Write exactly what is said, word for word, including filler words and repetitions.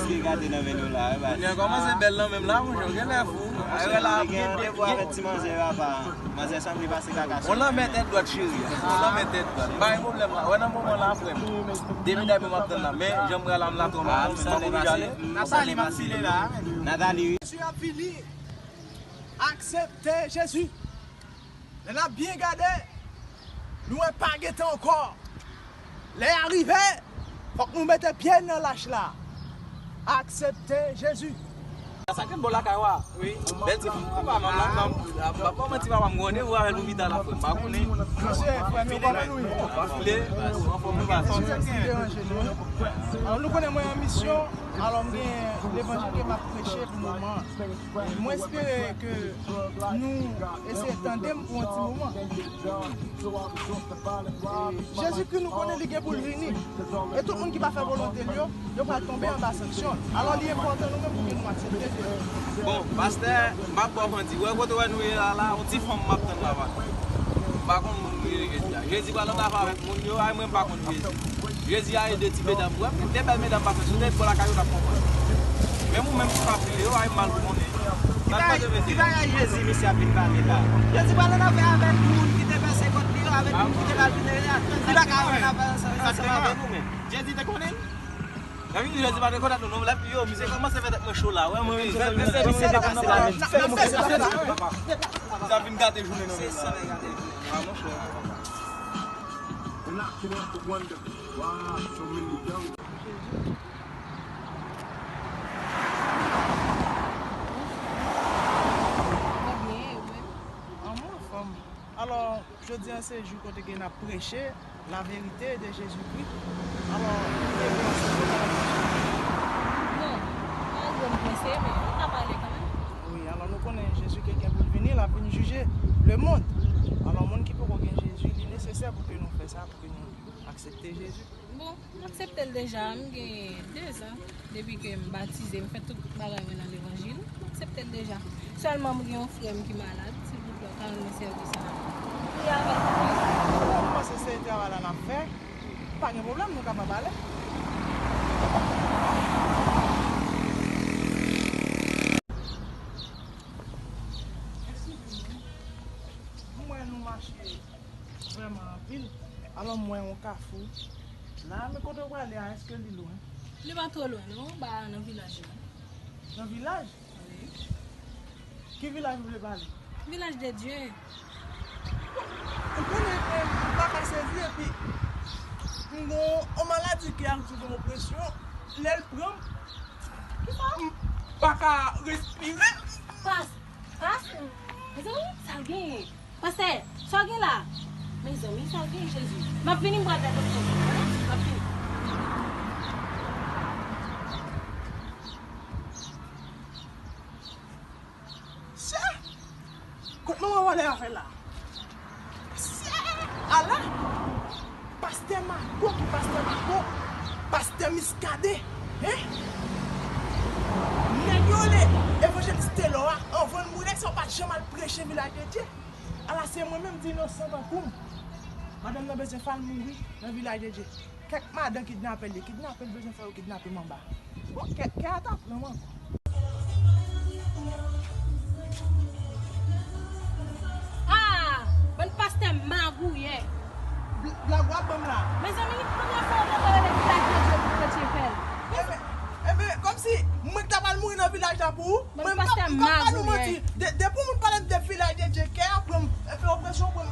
Ki gate nan men nou la, wi, baz. Kounye a kòmanse bèl nan menm la, monchè, ou genlè fou. Ay, wè la, gen devwa avèk ti manzè yo apa. Manzè sanble pase kaka sou. On lanmè tèt dwat, cheri. On lanmè tèt dwat. M pa gen pwoblèm la. Wè nan moman la, frè m. Depi dèmen m ap tann la. Men, jan m pral la, m la twò mal, men m poko deja ale. Nathalie, m ap file la, men. Nathalie, wi. Jezi ap vini. Aksepte Jezi. Lè n ap byen gade, nou wè pa gen tan ankò. Lè a rive, fòk nou mete pye n nan lach la. Aksepte Jezi. Sa gen bò lakay ou a? Wi. Bèl ti fanm, papa, manman, manman, papa, manman, ti papa, m gen randevou avè l lopital la, frè m, pa konnen. Mesye, frè m yo, kòman nou ye? Anfòm, anfòm, anfòm. Alò, nou konnen mwen an misyon, alò, m gen levanjil ke m ap preche pou moman an. Mwen espere ke nou eseye tande m pou yon ti moman. Jezikri, nou konnen li gen pou l vini. E tout moun ki pa fè volonte l yo, yo pral tonbe anba sanksyon. Alò, li enpòtan nou menm pou ke nou aksepte Jezi. Bon, pastè, m ap ba w manti. Wè kote wè nou ye la, la, yon ti fanm m ap tann la, pa. M pa konn moun nou ye jodi a. Jezi pral antann avèk moun yo, ay, mwen, m pa konn Jezi. Jezi a ede ti medam. Wè, m gen de bèl medam pase sou tèt bò lakay yo, n ap konprann. Men ou menm ki pa file yo, ay, m mal konnen. Ki bagay, ki bagay Jezi misye ap vin pale la? Jezi pral ann afè avèk moun ki te pèse kont li yo, avèk moun ki te maltrete li a. Li pa ka ann afè ansanm, ansanm avèk nou menm. Jezi te konnen l? Sa vin di Jezi pa te konn ak nou, non, lè yo, misye kòmanse fè tèt mwen cho la. Wè, mwen menm, se sa misye te konn nan pale. Sa vin gate jounen nou menm la. Ah, monchè. Knocking at the window. Why so many young Anmwe, anfòm. Alò, jodi a se jou kote ke n ap preche la verite de Jezikri. Alò, nou te vle ansanm pou n ap preche. Non, pa antre m prese, men nou ka pale kanmenm. Wi, alò, nou konnen Jezi ke gen pou l vini, l ap vin jije lemonn. Alò, moun ki poko gen Jezi, li nesesè pou ke nou fè sa, pou ke nou aksepte Jezi. Bon, m aksepte l deja, m gen dezan depi ke m batize, m fè tout bagay mwen nan levanjil, m aksepte l deja. Sèlman m gen yon frè m ki malad, silvouplè, w ka rann mwen sèvis la. Priye avè l pou mwen. Bon, m panse se travay la n ap fè, pa gen pwoblèm, nou kapab ale. M wè nou mache vrèman anpil. Alò, m wè yon kafou la, men kote w prale a, èske li lwen? Li pa twò lwen, non, ba nan vilaj la. Nan vilaj? Wi. Ki vilaj ou vle pale? Vilaj de Dye. Ou konnen, men, m pa ka sezi, epi m gon yon maladi ki ap sou opresyon, lè l pran m, m pa ka respire. Pas, pas, mezanmi, sa l genyen? Pastè, sa w gen la? Mezanmi, sa w gen, Jezi? M ap vini, m pral fè doktè. M ap vini. Sè, kot manman w ale avè la? Sè, ala! Pastè Mago ki pastè Mago, pastè Miskaden, hein? Nèg yo rele evanjelis Telò a, anvan l mouri, nèg sa yo pa t janm al preche vilaj de Dye. Ala se mwen menm di inosan tankou m. Madanm nan bezwen fè l mouri nan vilaj de Dye. Kèk madan kidnape l ye, kidnape l bezwen fè yo kidnape m anba. Bon, kè, kè a ta pran m ankò. Ah! Bann pastè magouyè. Bl-, blag w ap ban m la. Mezanmi, konbyen fwa w te rele vilaj de Dye pou preche fè l? Ebyen, ebyen, kòmsi mwen ki ta pral mouri nan vilaj la pou ou? Bann pastè magouyè. Mwen, m p ap, m p ap ba nou manti. De, depi yon moun pale m de vilaj de Dye, kè a pran m, epi opresyon pran m.